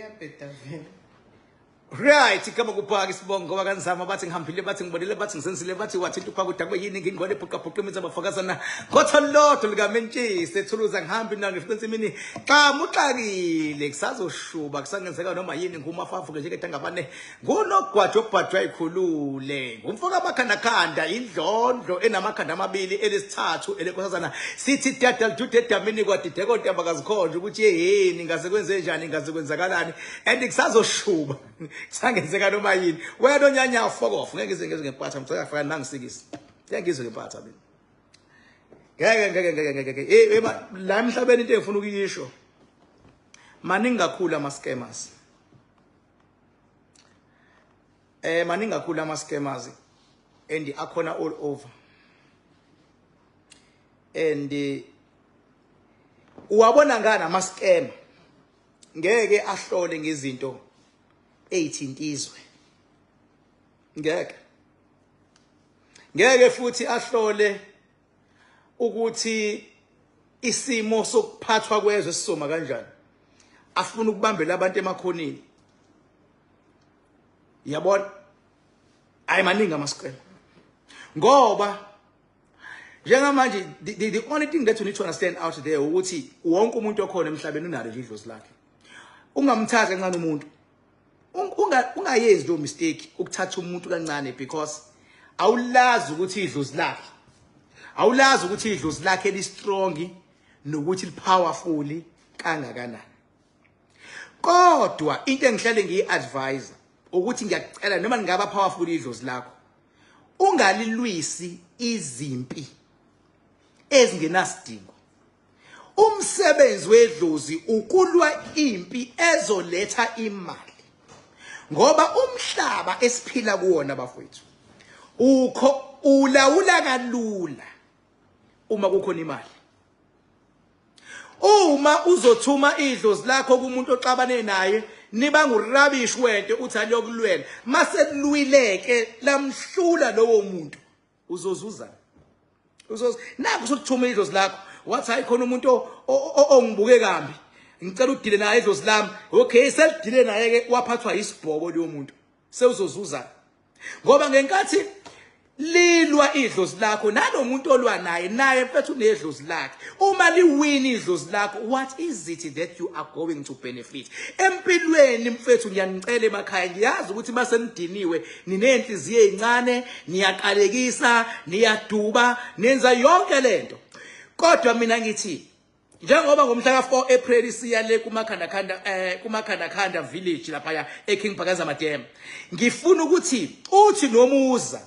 Iyabheda vele. Right, igama kuphaka isibongo ngoba kanzama bathi ngihambile, bathi ngibonile, bathi ngisenzile, bathi wathinta uphaka udakwe yini, ngingqwele bhuqa bhuqa imithi abafakazana ngotho lodwa likamentshisi ethuluza ngihambi nalo ngifika ensimini xa muxakile kusazoshuba kusangenzeka noma yini. Ngumafafu ke njengedangabane, ngunogwajo obhajwa ikhulule, ngumfoka amakhandakhanda, indlondlo enamakhanda amabili, elesithathu elenkosazana. Sithi dada lidude edamini kwadideka ontamba kazikhonje ukuthi yeheni, ngaze kwenze njani, ngaze kwenzakalani, and kusazoshuba kusangenzeka noma yini. Wena onyanya, fuck off, ngeke ngize ngizwe ngempatha ngicela faka nangisikisi, ngeke ngizwe ngempatha mina, ngeke ngeke ngeke ngeke ngeke. Eh la emhlabeni into engifuna ukuyisho, maningi kakhulu ama scammers, maningi kakhulu ama scammers and akhona all over, and uwabona ngani ama scammer? Ngeke ahlole ngezinto ezithinta izwe, ngeke ngeke futhi ahlole ukuthi isimo sokuphathwa kwezwe sisoma kanjani. Afuna ukubambela abantu emakhoneni, yabona. Hayi, maningi ama-scam, ngoba njengamanje the only thing that you need to understand out there ukuthi wonke umuntu okhona emhlabeni unalo nje idlozi lakhe. Ungamthathi kancane umuntu, ungayenzi lo mistake ukuthatha umuntu kancane, because awulazi ukuthi idlozi lakhe, awulazi ukuthi idlozi lakhe li strong nokuthi li powerful kangakanani. Kodwa into engihlale ngiyi-advise ukuthi ngiyakucela, noma lingaba powerful idlozi lakho, ungalilwisi izimpi ezingenasidingo. Umsebenzi wedlozi ukulwa impi ezoletha imali, ngoba umhlaba esiphila kuwona, bafowethu, ukho ulawula kalula uma kukhona imali. Uma uzothuma idlozi lakho kumuntu oxabane naye, niba ngu-rubbish wento, uthi aliyokulwela, mase lwileke lamhlula lowo muntu, uzozuza uzoz nakho usuthuma idlozi lakho, wathi hayi, khona umuntu ongibuke kambi, ngicela udile naye idlozi lami. Okay, selidile naye ke, waphathwa isibhobo leyo muntu, sewuzozuza, ngoba ngenkathi lilwa idlozi lakho nalomuntu olwa naye, naye mfethu unedlozi lakhe. Uma liwini idlozi lakho, what is it that you are going to benefit empilweni? Mfethu, ngiyanicela emakhaya, ngiyazi ukuthi masenidiniwe, ninenhliziyo ezincane, niyaqalekisa, niyaduba, nenza yonke lento, kodwa mina ngithi njengoba ngomhla ka-4 April siya le kumakhandakhanda village laphaya eKing Phakaza Madam, ngifuna ukuthi uthi nomuza,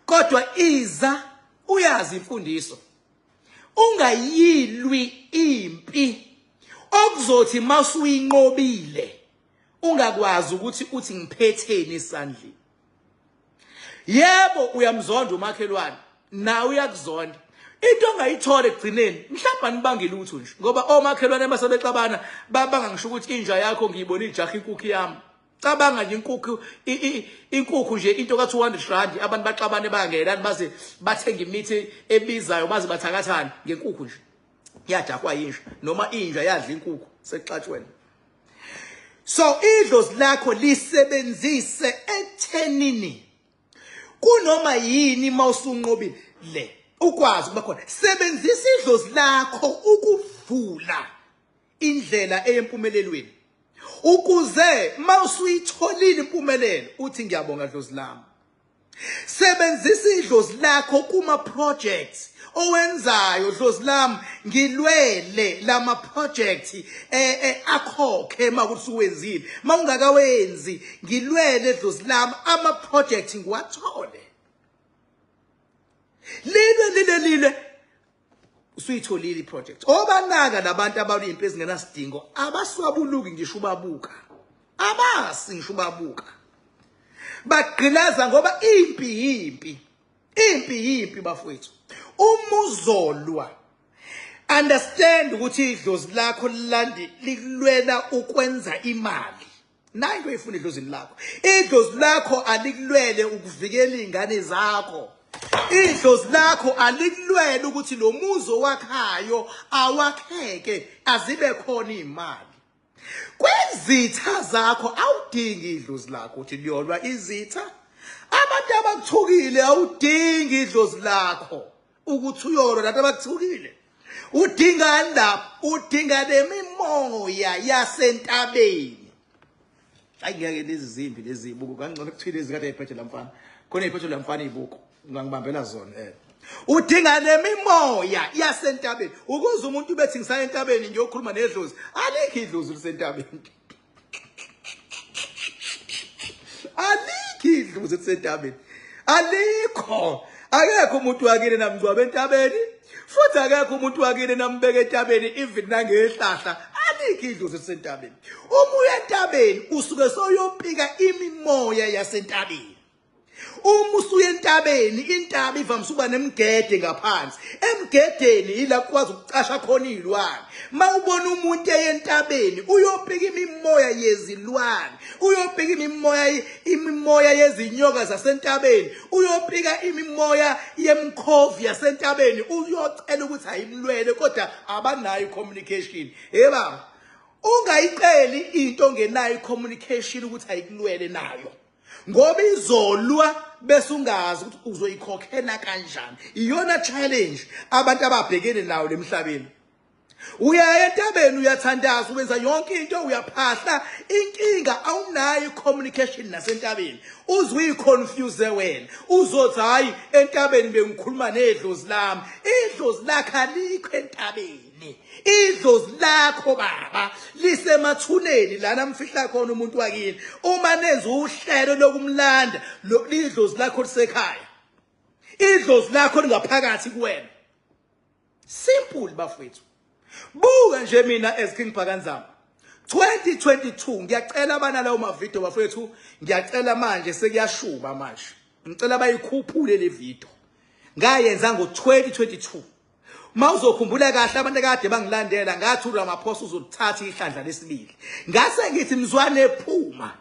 kodwa iza uyazi imfundiso, ungayilwi impi okuzothi masuyinqobile ungakwazi ukuthi uthi ngiphetheni esandleni. Yebo, uyamzonda umakhelwane, nawe uyakuzonda. Into ongayithola ekugcineni mhlawumbe anibangile lutho nje, ngoba omakhelwane basebexabana babanga ngisho ukuthi inja yakho ngiyibona ijaha inkukhu yami. Cabanga nje, inkukhu, inkukhu nje, into ka-R200, abantu baxabane bangelani, baze bathenga imithi ebizayo, baze bathakathane ngenkukhu nje yajahwa yinja, noma inja yadla inkukhu, sekuxatshwene. So idlozi lakho lisebenzise ekuthenini kunoma yini mawusunqobile le ukwazi ukuba khona. Sebenzisa idlozi lakho ukuvula indlela eyempumelelweni, ukuze mawusuyitholile impumelelo uthi ngiyabonga, dlozi lami. Sebenzisa idlozi lakho kuma projects owenzayo. Dlozi lami, ngilwele lama project akhokhe makuthi uwenzile, mawungakawenzi ngilwele, dlozi lami, ama project ngiwathole. Lilwe lile lile, usuyitholile iproject. Obanaka labantu abalwa ezingenasidingo, abaswabuluki ngisho ubabuka, abasi ngisho ubabuka, bagqilaza, ngoba impi yimpi, impi yimpi, bafowethu. Uma uzolwa, understand ukuthi idlozi lakho lilandi likulwela ukwenza imali. Nayi into oyifuna edlozini lakho. Idlozi lakho alikulwele ukuvikela iy'ngane zakho. Idlozi lakho alikulwele ukuthi lo muzi owakhayo awakheke, azibe khona iy'mali. Kwezitha zakho awudingi idlozi lakho ukuthi liyolwa izitha. Abantu abakuthukile awudingi idlozi lakho ukuthi uyolwa nabantu abakuthukile. Udingani lapho? Udinga lemimoya yasentabeni. Hayi ngeke lezi zimbi lezi ibuko kangcono kuthiwe lezi kade ayiphethe la mfana. Khona iphethe la mfana ibuko ungangibambela zona. Udinga lemimoya yasentabeni ukuze umuntu bethi ngisaya entabeni ngiyokhuluma nedlozi. Alikho idlozi lisentabeni. Alikho idlozi lisentabeni. Alikho. Akekho umuntu wakini namngcwaba entabeni. Futhi akekho umuntu wakini nambeka entabeni even nangehlahla. Alikho idlozi lisentabeni. Uma uya entabeni usuke soyopika imimoya yasentabeni. Uma usuya entabeni, intaba ivamise ukuba nemigede ngaphansi. Emgedeni yila kukwazi ukucasha khona iy'lwane. Uma ubona umuntu eye entabeni, uyopika imimoya yezilwane, uyopika imimoya yezinyoka zasentabeni, uyopika imimoya yemkhovu yasentabeni, uyocela ukuthi ayimlwele kodwa abanayo i-communication. Hey baba, ungayiceli into ongenayo i-communication ukuthi ayikulwele nayo. Ngoba izolwa bese ungazi ukuthi uzoyikhokhela kanjani. Iyona challenge abantu ababhekene nayo lemhlabeni. Uyaya entabeni uyathandaza wenza yonke into uyaphahla, inkinga awunayo i-communication nasentabeni. Uze uyiconfuse wena. Uzothi hayi entabeni bengikhuluma nedlozi lami. Idlozi lakhe alikho entabeni. Idlozi lakho baba lisemathuneni lana mfihla khona umuntu wakini. Uma nenza uhlelo lokumlanda idlozi lakho lisekhaya. Idlozi lakho lingaphakathi kuwena. Simple bafethu. Buka nje mina as King Bhakanzama. 2022 ngiyacela abana lawo mavideo bafethu, ngiyacela manje sekuyashuba manje. Ngicela bayikhuphule le video. Ngayenza ngo-2022. Uma uzokhumbula kahle abantu akade bangilandela ngathi uRamaphosa uzolithatha ihlandla lesibili. Ngase ngithi mzwane phuma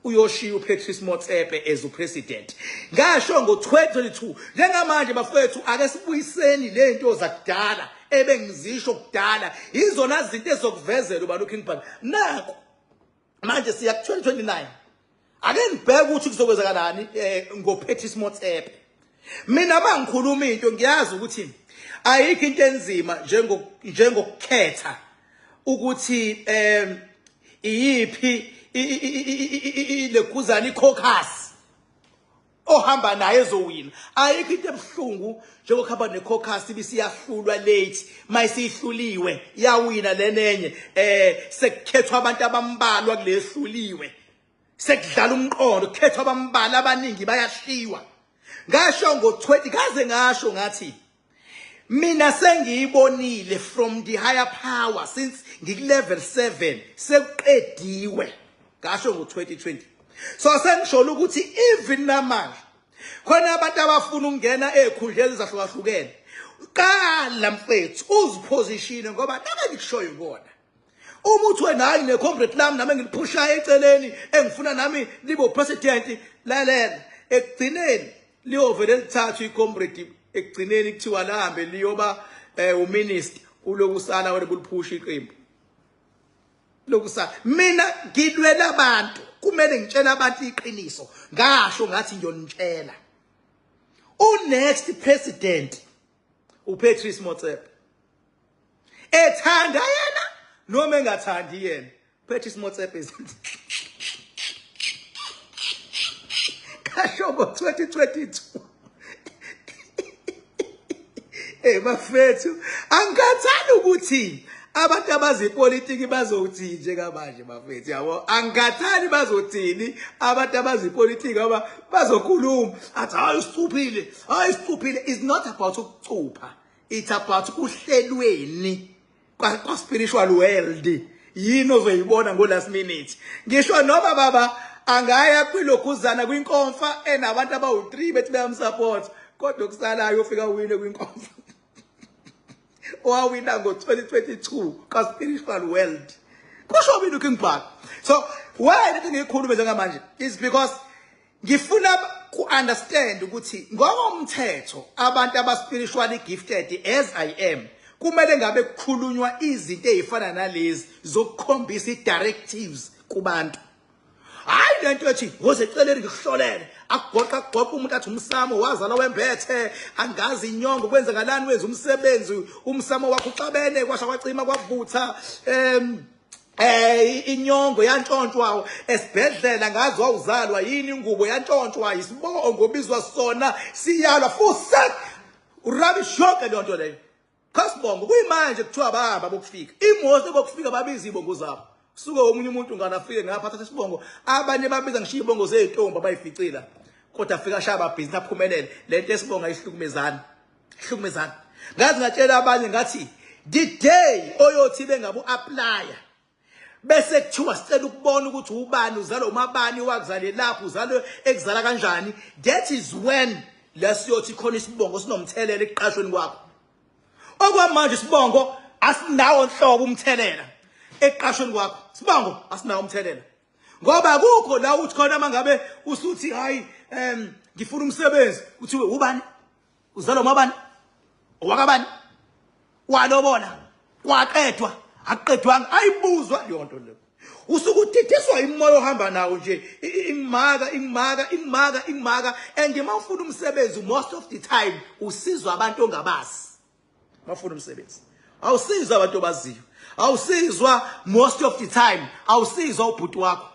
uyoshiya uPatrice Motsepe as upresident. Ngasho ngo-2022. Njengamanje bafethu ake sibuyiseni le nto zakudala ebengizisho kudala. Izona zinto ezokuvezela ubani uKing Bhaka. Naku manje siya ku-2029. Ake ngibheke ukuthi kuzokwenzakalani ngoPatrice Motsepe. Mina mangikhuluma into ngiyazi ukuthi ayikho into enzima njengokukhetha ukuthi iyiphi leguzana icaucus ohamba naye ezowina. Ayikho into ebuhlungu njengokuhamba necaucus ibisiyahlulwa late, mayisihluliwe yawina lenenye sekukhethwa abantu abambalwa kulehluliwe. Sekudlala umqondo, kukhethwa abambalwa abaningi bayashiywa. Ngasho ngo-20 kaze ngasho ngathi mina sengiyibonile from the higher power since ngiku level 7 sekuqediwe. Ngasho ngo-2020. So sengisholo ukuthi even namanje khona abantu abafuna ukungena ezikhundleni ezahlukahlukene. Qala mfethu uzipositione ngoba nake ngikushoyo kona. Uma uthi wena hayi necomrade lami nami engiliphushayo eceleni engifuna nami libe upresident, lalela ekugcineni liyovele lithathwe icomrade, ekugcineni kuthiwa lahambe liyoba uminister, ulokusala wena buliphusha iqembu. Lokusala mina ngilwela abantu, kumele ngitshele abantu iqiniso. Ngasho ngathi ngiyonitshela unext president uPatrice Motsepe, ethanda yena noma engathandi yena. Patrice Motsepe is kasho ngo-2022. Bafethu, angikhathali ukuthi abantu abazipolitiki bazothini njengamanje bafethu, yabo. Angikhathali bazothini abantu abazipolitiki ngoba bazokhuluma athi hayi usicuphile, hayi usicuphile. It's not about ukucupha, it's about kuhlelweni kwa spiritual world. Yini ozoyibona ngo last minute? Ngisho noma baba angaya kwilokhuzana kwinkomfa enabantu abawu3 bethi bayamsupport, kodwa kusalayo ufika wine kwinkomfa owawina ngo-2022 ka spiritual world. Kusho mina uKing Bhaka. So why lethi ngiyikhulume njengamanje is because ngifuna ku-understand ukuthi ngokomthetho abantu aba-spiritually gifted as I am, Kumele ngabe kukhulunywa izinto ezifana nalezi zokukhombisa i-directives kubantu. Hayi lento ethi woze eceleni ngikuhlolele, akugoqa kugoqa umuntu athi umsamo wazala wembethe, angazi inyongo kwenzakalani, wenza umsebenzi umsamo wakho uxabene kwasha kwacima kwavutha, inyongo yantshontshwa esibhedlela, ngazi wawuzalwa yini, ingubo yantshontshwa, isibongo obizwa sona siyalwa futhi urubbish yonke leyo nto leyo. Cha, sibongo kuyimanje kuthiwa bahamba bokufika imoto, bokufika babiza ibongo zabo, suke omunye umuntu ngana afike ngapha athathe isibongo, abanye babiza ngisho ibongo zey'ntombi abayificila, kodwa afika ashaya amabhizinisi aphumelele. Lento esibonga ihlukumezana, ihlukumezana. Ngazi ngatshela abanye ngathi the day oyothi bengabe u-applya bese kuthiwa sicela ukubona ukuthi ubani, uzalwa umabani, wakuzalelaphi, uzalwe ekuzala kanjani, that is when lesiyothi khona isibongo sinomthelela ekuqashweni kwakho. Okwamanje isibongo asinawo nhlobo umthelela ekuqashweni kwakho, sibongo asinawo umthelela, ngoba akukho la uthi khona mangabe usuthi hayi, ngifuna umsebenzi, kuthiwe ubani, uzalwa umabani, owakabani, walobola, kwaqedwa, akuqedwanga, ayibuzwa leyo nto leyo. Usuke udidiswa imoya ohamba nawo nje, ingimaka, ingimaka, ingimaka, ingimaka. And uma ufuna umsebenzi, most of the time usizwa abantu ongabazi. Mafuna umsebenzi awusizwa abantu obaziyo, awusizwa most of the time, awusizwa ubhuti wakho,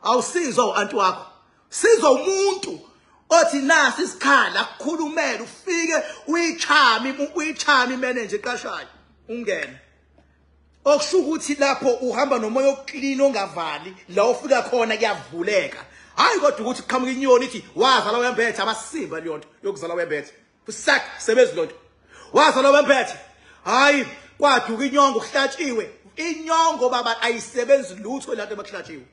awusizwa u-anti wakho, sizwa umuntu othi nasi isikhala akukhulumela, ufike uyichami, uyichami manager eqashayo, ungene. Okusho ukuthi lapho uhamba nomoya oclean ongavali, la ufika khona kuyavuleka. Hayi kodwa ukuthi qhamuka inyoni ithi wazala wembethe, abasimba leyo nto yokuzala wembethe, sak sebenzi lonto wazala wembethe. Hayi, kwaduka inyongo, kuhlatshiwe inyongo baba, ayisebenzi lutho lanto bakuhlatshiwe.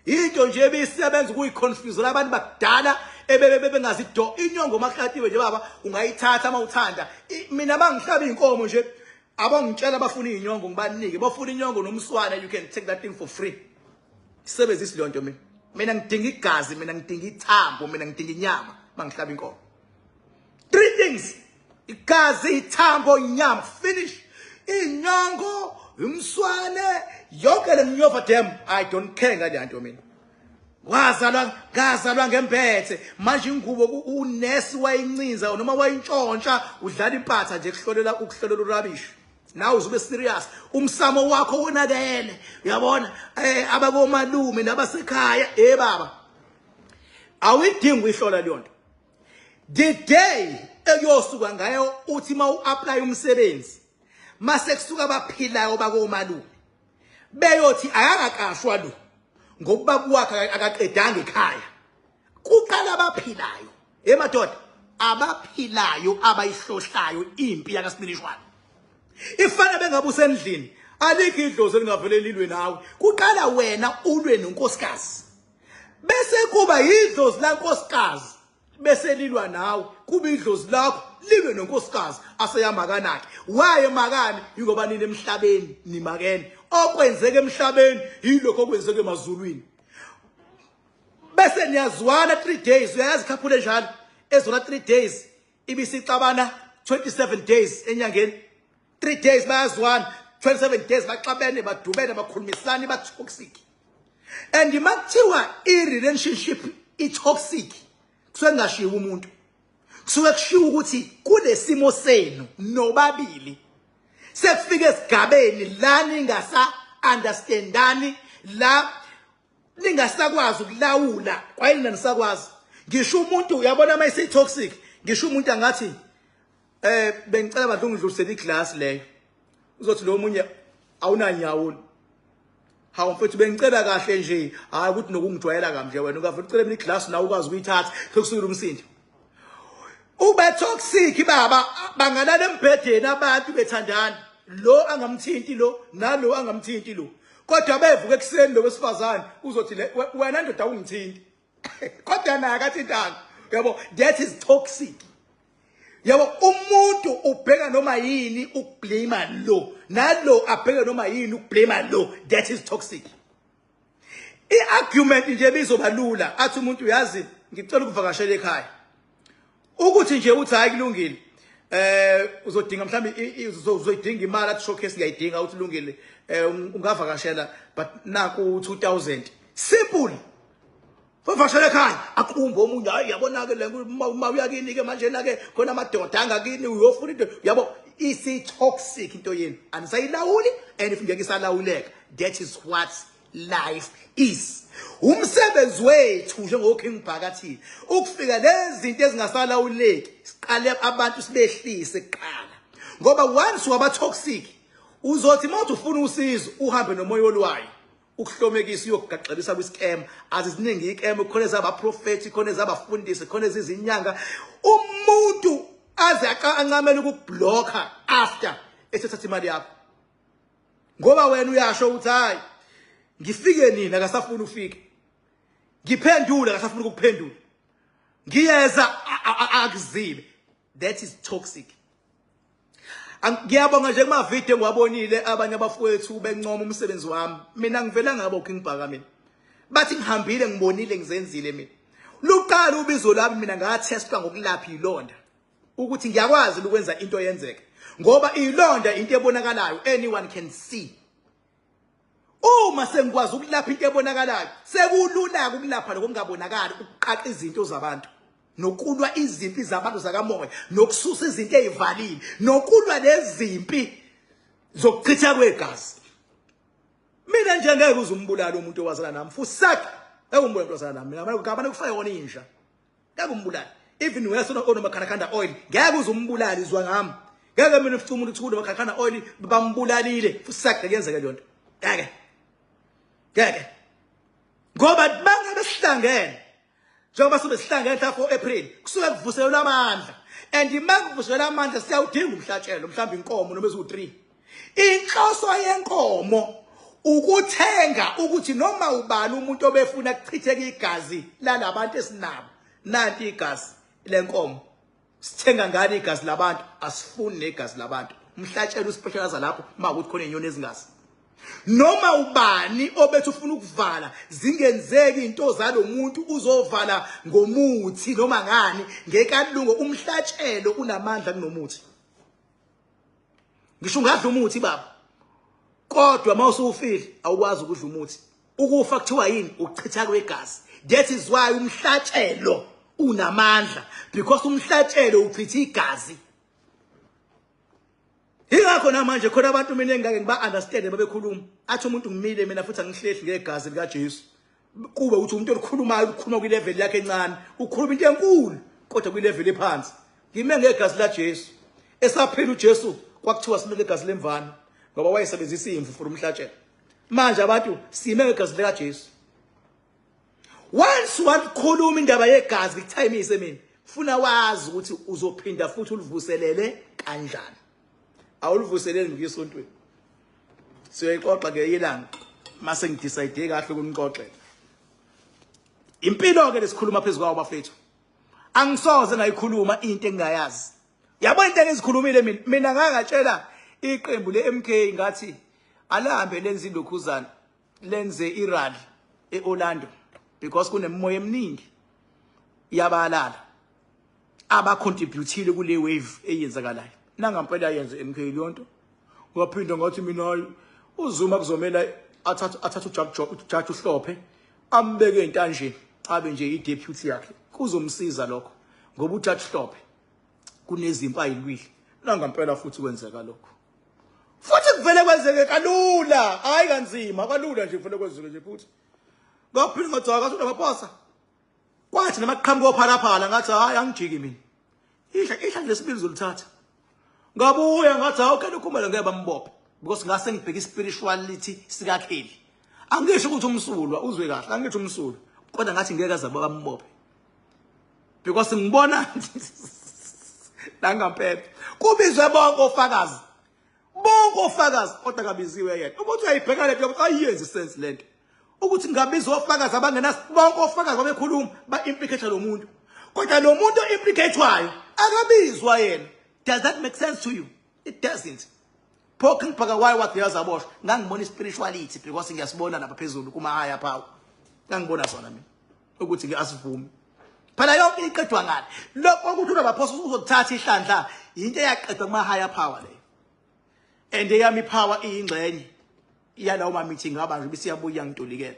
Into nje ebisebenza ukuyiconfuse abantu bakudala ebebe bengazi do inyongo makuhlatshiwe nje baba, ungayithatha uma uthanda. Mina bangihlaba inkomo nje, abangitshela bafuna inyongo ngibanike, bafuna inyongo nomswana, you can take that thing for free. Sebenzisa leyo nto. Mina ngidinga igazi, mina ngidinga ithambo, mina ngidinga inyama mangihlaba inkomo. Three things: igazi, ithambo, inyama, finish. Inyongo, umswane, yonke le mnyova dem, I don't care ngale nto. Mina wazalwa, ngazalwa ngembethe, manje ingubo unesi wayincinza noma wayintshontsha, udlala impatha nje kuhlolela, ukuhlolela urubbish. Nawe uzube serious, umsamo wakho wonakele, uyabona, abakomalume nabasekhaya, baba, awuyidingi uyihlola leyo nto. The day ekuyosuka ngayo uthi uma u-apply umsebenzi, mase kusuka abaphilayo bakomalume beyothi akakaqashwa lo ngokuba wakhe akaqedanga ekhaya, kuqala abaphilayo emadoda, abaphilayo abayihlohlayo impi yakaspiritual. Ifana bengabe usendlini, alikho idlozi elingavele lilwe nawe, kuqala wena ulwe nonkosikazi, bese kuba yidlozi lankosikazi bese lilwa nawe, kuba idlozi lakho libe nonkosikazi aseyamakanakhe. Waye makani? Ingoba nini emhlabeni nimakene, okwenzeka emhlabeni yilokho okwenzeka emazulwini, bese niyazwana 3 days. Uyayazi couple njalo ezona 3 days ibisixabana 27 days enyangeni. 3 days bayazwana, 27 days baxabene, badubene, bakhulumisana, ba toxic. And makuthiwa i-relationship i-toxic, kusuke kungashiwo umuntu, kusuke kushiwo ukuthi kulesimo senu nobabili sekufika esigabeni la ningasa understandani, la ningasakwazi ukulawula kwayini, nisakwazi ngisho umuntu uyabona uma isi toxic, ngisho umuntu angathi bengicela bandla ungidlulisele iglass leyo, uzothi lo munye awunanyawo. Hawu mfethu, bengicela kahle nje, hayi ukuthi nokungijwayela kamje wena ungavela ucele mina iglass nawe ukwazi ukuyithatha, sekusukile umsindo, ube toxic baba. Bangalala embhedeni abantu bethandana, lo angamthinti lo, nalo angamthinti lo, kodwa bevuka ekuseni lo wesifazane uzothi wena ndoda ungithinti, kodwa naye akathintanga, yabo. That is toxic, yabo. Umuntu ubheka noma yini ukublame lo, nalo abheke noma yini ukublame lo. That is toxic. I-argument nje bizoba lula, athi umuntu uyazi ngicela ukuvakashela ekhaya, ukuthi nje uthi hayi kulungile. Uzodinga mhlawumbe, uzoyidinga imali, athi showcase ngiyayidinga, uthi lungile, ungavakashela, but naku 2000, simple. Uvakashela ekhaya, aqumbe omunye, hayi yabona ke le, uma uyakini ke manje na ke khona amadoda angakini, uyofuna into yabo. Isi toxic into yenu, anisayilawuli, and if ngeke isalawuleka. That is what life is. Umsebenzi wethu njengo King Bhakathini ukufika lezi zinto ezingasalawuleki, siqale abantu sibehlise kuqala, ngoba once waba toxic, uzothi mawuthi ufuna usizo, uhambe nomoya olwayo ukuhlomekisa, uyokugaxelisa kwi-scam. Aziziningi i-scam, khona ezabaprofethi, khona ezabafundisi, khona ezizinyanga. Umuntu aze ancamele ukukublocka after esethatha imali yakho, ngoba wena uyasho ukuthi hayi, ngifike nini, akasafuni ufike, ngiphendule, akasafuni ukuphendula, ngiyeza, akuzibe. That is toxic. Ngiyabonga nje kuma video engiwabonile, abanye abafowethu bencoma umsebenzi wami. Mina ngivela ngabo King Bhaka, mina bathi ngihambile, ngibonile, ngizenzile. Mina luqala ubizo lami, mina ngathestwa ngokulapha ilonda, ukuthi ngiyakwazi ukwenza into yenzeke, ngoba ilonda into ebonakalayo, anyone can see. Uma sengikwazi ukulapha into ebonakalayo, sekulula ukulapha lokho kungabonakali, ukuqaqa izinto zabantu, nokulwa izimpi zabantu zakamoya, nokususa izinto ezivalile, nokulwa nezimpi zokuchitha kwegazi. Mina nje ngeke uzumbulala umuntu owazana nami, fusak ekumbulala umuntu owazana nami. Mina ngabana kufake yona inja, ngeke umbulale. Even wese onomakhanakhanda oil, ngeke uzumbulale, izwa ngami. Ngeke mina ufice umuntu uthi unomakhanakhanda oil bambulalile, fusak, kuyenzeka leyo nto, ngeke, ngeke, ngoba bangabe sihlangene njengoba sobe sihlangene mhla 4 April, kusuke kuvuselelwa amandla, and uma kuvuselelwa amandla siyawudinga umhlatshelo, mhlawumbe inkomo noma eziwu-3. Inhloso yenkomo ukuthenga ukuthi noma ubani umuntu obefuna kuchitheke igazi lalabantu esinabo, nanti igazi lenkomo. Sithenga ngani igazi labantu? Asifuni negazi labantu. Umhlatshelo uspecialize lapho uma ukuthi khona inyoni ezingazi, noma ubani obethi ufuna ukuvala zingenzeki into zalomuntu, uzovala ngomuthi noma ngani, ngekalungo. Umhlatshelo unamandla kunomuthi. Ngisho ungadla umuthi baba, kodwa mawusufile awukwazi ukudla umuthi. Ukufa kuthiwa yini? Ukuchitha kwegazi. That is why umhlatshelo unamandla, because umhlatshelo uchitha igazi. Ingakho namanje khona abantu mina engake ngiba understand babekhuluma, athi umuntu ngimile mina futhi angihlehli ngegazi likaJesu, kube ukuthi umuntu olikhulumayo ukhuluma kwi-level yakhe encane, ukhuluma into enkulu kodwa kwi-level ephansi. Ngime ngegazi laJesu. Esaphila uJesu kwakuthiwa simele igazi lemvana, ngoba wayesebenzisa imvu for umhlatshelo. Manje abantu sime ngegazi likaJesu. Once wakhuluma indaba yegazi, ngikuthayimise mina, funa wazi ukuthi uzophinda futhi ulivuselele kanjani. Awulivuseleli ngisontweni. Siyoyixoxa ke ilanga mase ngidecide kahle ukunixoxela impilo ke lesikhuluma phezulu kwawo. Bafethu, angisoze ngayikhuluma into engingayazi. Yabo, into engizikhulumile mina ngangatshela iqembu le-MK, ngathi alahambe lenze ilokhuzana, lenze irally eOrlando, because kunemimoya eminingi yabalala abacontributile kule wave eyenzakalayo. Nangampela yenze MK leyo nto. Ngaphinda ngathi mina, hayi, uZuma kuzomela athathe uJudge uHlophe, ambeke entanjeni, abe nje i-deputy yakhe, kuzomsiza lokho, ngoba uJudge Hlophe kunezimpi ayilwile. Nangampela futhi kwenzeka lokho, futhi kuvele kwenzeke kalula, hayi kanzima, kalula nje, kuvele kwenzeke nje futhi. Ngaphinda ngathi akathi uRamaphosa, kwathi namaqhamuka ophalaphala, ngathi hayi, angijiki mina, ihla lesibili zolithatha. Ngabuya ngathi hawu, Kelly Khumalo ngeke bambophe, because ngase ngibheka ispirituality sikaKelly. Angisho ukuthi umsulwa, uzwe kahle, angisho umsulwa, kodwa ngathi ngeke aze bambophe, because ngibona nangampela kubizwe bonke ofakazi, bonke ofakazi, kodwa kabiziwe yena. Ukuthi uyayibheka lento yokuthi ayiyenzi sense lento, ukuthi ngabizwa ofakazi abangena, bonke ofakazi babekhuluma ba-implicate lo muntu, kodwa lo muntu o-implicate-wayo akabizwa yena. Does that make sense to you? It doesn't. Pho King Bhaka, why wathi yazaboshwa? Ngangibona i-spirituality, because ngiyasibona lapha phezulu kuma higher power, ngangibona sona mina ukuthi ke asivumi. Phela yonke iqedwa ngale. Lokho ukuthi uRamaphosa uzothatha ihlandla into eyaqedwa kuma higher power leyo. And eyami power iyingxenye yalawo ma meeting abanjwe bisiyabuya ngitolikela.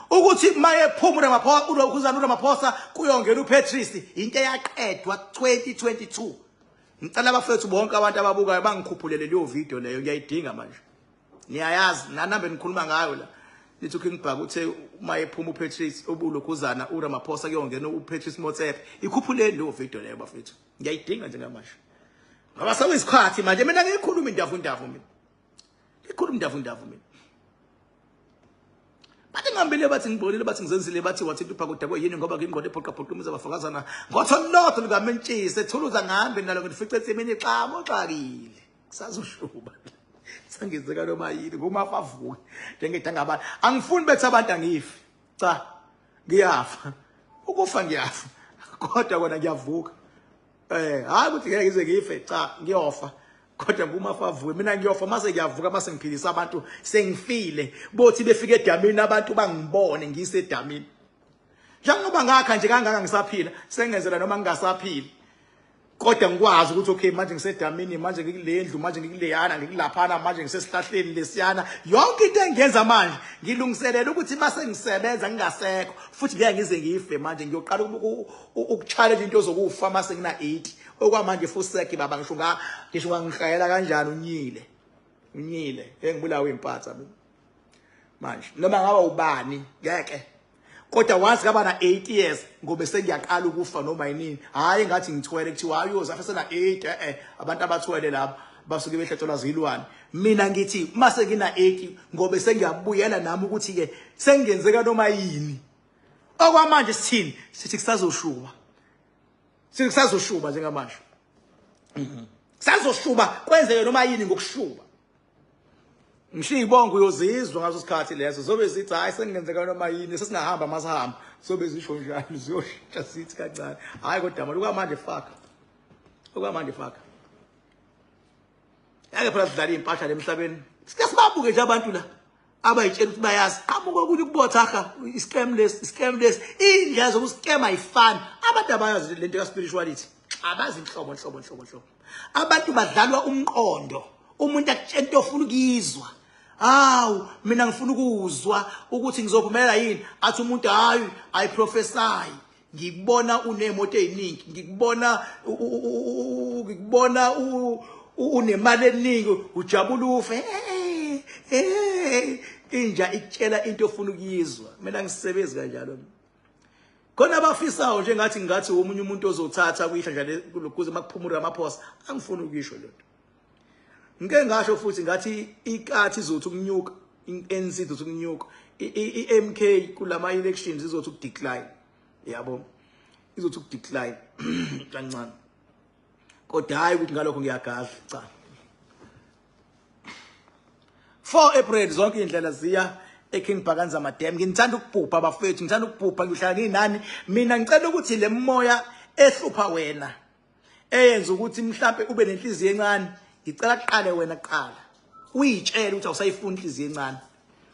Ukuthi mayephuma uRamaphosa ulokhuzana uRamaphosa kuyongena uPatrice into eyaqedwa 2022. Ngicela abafethu bonke abantu ababukayo bangikhuphulele leyo video leyo ngiyayidinga manje. Niyayazi nanambe nikhuluma ngayo la. Lithi uKing Bhaka uthe uma ephuma uPatrice obulokhuzana uRamaphosa kuyongena uPatrice Motsepe. Ikhuphuleni leyo video leyo bafethu. Ngiyayidinga njengamanje. Ngoba sekuyisikhathi manje mina ngiyikhuluma indavundavu mina. Ngikhuluma indavundavu mina. Bathi ngihambile bathi ngibonile bathi ngizenzile bathi wathi into uPhaka udakwe yini ngoba ngingqondo ephoqa phoqa umuzi abafakazana ngotho lodwa lukamentshisi ethuluza ngihambe nalo ngifice ensimini xamo xakile kusazoshuba sangenzeka noma yini ngomafa avuke njengedanga abantu angifuni bethi abantu angifi cha ngiyafa ukufa ngiyafa kodwa kona ngiyavuka eh hayi ukuthi ngeke ngize ngife cha ngiyofa kodwa ngumafa avuke mina ngiyofa mase ngiyavuka mase ngiphilisa abantu sengifile bothi befika edamini abantu bangibone ngisedamini njengoba ngakha nje kangaka ngisaphila sengenzela noma ngingasaphili kodwa ngikwazi ukuthi okay manje ngisedamini manje ngikulendlu manje ngikuleyana ngikulaphana manje ngisesihlahleni lesiyana yonke into engiyenza manje ngilungiselela ukuthi mase ngisebenza ngingasekho futhi ngeke ngize ngife manje ngiyoqala ukuchallenge into zokufa mase ngina 80 okwamanje fuseki baba ngisho nga ngisho ngangihlayela kanjani unyile unyile engibulawa impatha mina manje noma ngaba ubani ngeke kodwa once ngaba na 8 years ngobe sengiyaqala ukufa noma yinini hayi ngathi ngithwele kuthiwa hayi uyoze afe sena 8 eh eh abantu abathwele laba basuke behlatshelwa zilwane mina ngithi mase ngina 80 ngobe sengiyabuyela nami ukuthi ke sengenzeka noma yini okwamanje sithini sithi kusazoshuba sithi kusazoshuba njengamanje kusazoshuba kwenzeke noma yini ngokushuba ngisho iy'bongo uyozizwa ngaso sikhathi leso zobe zithi hhayi sengingenzeka noma yini sesingahamba masihamba zobe zisho njalo ziyoshintsha sithi kancane hhayi kodwa manje okwamanje faka okwamanje faka yake phela sidlala iy'mpahla le emhlabeni sike sibabuke nje abantu la abayitshela ukuthi bayazi qamuka okunye ukubothaha iscam lesi iscam lesi iy'ndlela zokuskema ayifani abantu abayazi le nto ka-spirituality abazi inhlobo nhlobo nhlobo nhlobo abantu badlalwa umqondo umuntu akutshela into ofuna ukuyizwa hawu mina ngifuna ukuzwa ukuthi ngizophumelela yini athi umuntu hayi i prophesy ngikubona unemoto eziningi ngikubona ngikubona unemali eningi ujabula ufe inja ikutshela into ofuna ukuyizwa mina ngisebenzi kanjalo khona abafisayo nje ngathi ngathi omunye umuntu ozothatha kuyihla nje kuze makuphumula amaphosa angifuni ukuyisho lento ngike ngasho futhi ngathi ikathi izothi ukunyuka i-ANC izothi ukunyuka i-MK kulama elections izothi ukudecline yabo izothi ukudecline kancane kodwa hayi ukuthi ngalokho ngiyagadla cha 4 April zonke indlela ziya eKing Bhakanza Madam ngithanda ukubhubha bafethu ngithanda ukubhubha ngihlala nginani mina ngicela ukuthi le moya ehlupha wena eyenza ukuthi mhlambe ube nenhliziyo encane ngicela kuqale wena kuqala uyitshele ukuthi awusayifuni inhliziyo encane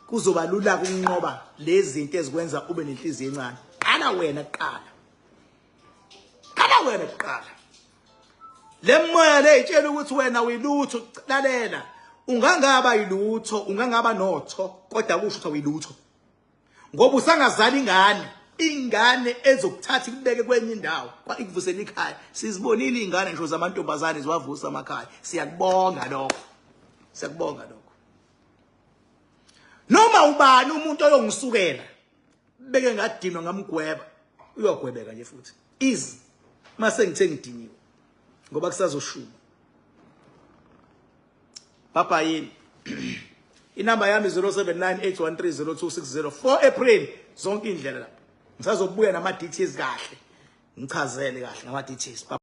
kuzoba lula ukunqoba lezi zinto ezikwenza ube nenhliziyo encane qala wena kuqala qala wena kuqala le moya le itshela ukuthi wena uyilutho lalela ungangaba yilutho ungangaba notho kodwa kusho ukuthi awuyilutho ngoba usangazala ingane ingane ezokuthatha ikubeke kwenye indawo kwa ikuvusela ikhaya sizibonile ingane ngisho zamantombazane ziwavusa amakhaya siyakubonga lokho siyakubonga lokho noma ubani umuntu oyongisukela beke ngadinwa ngamgweba uyogwebeka nje futhi easy mase ngithe ngidiniwe ngoba kusazoshuba Bye yini inamba yami 0798130260 4 April zonke indlela lapha ngisazobuya nama details kahle ngichazele kahle ngama details.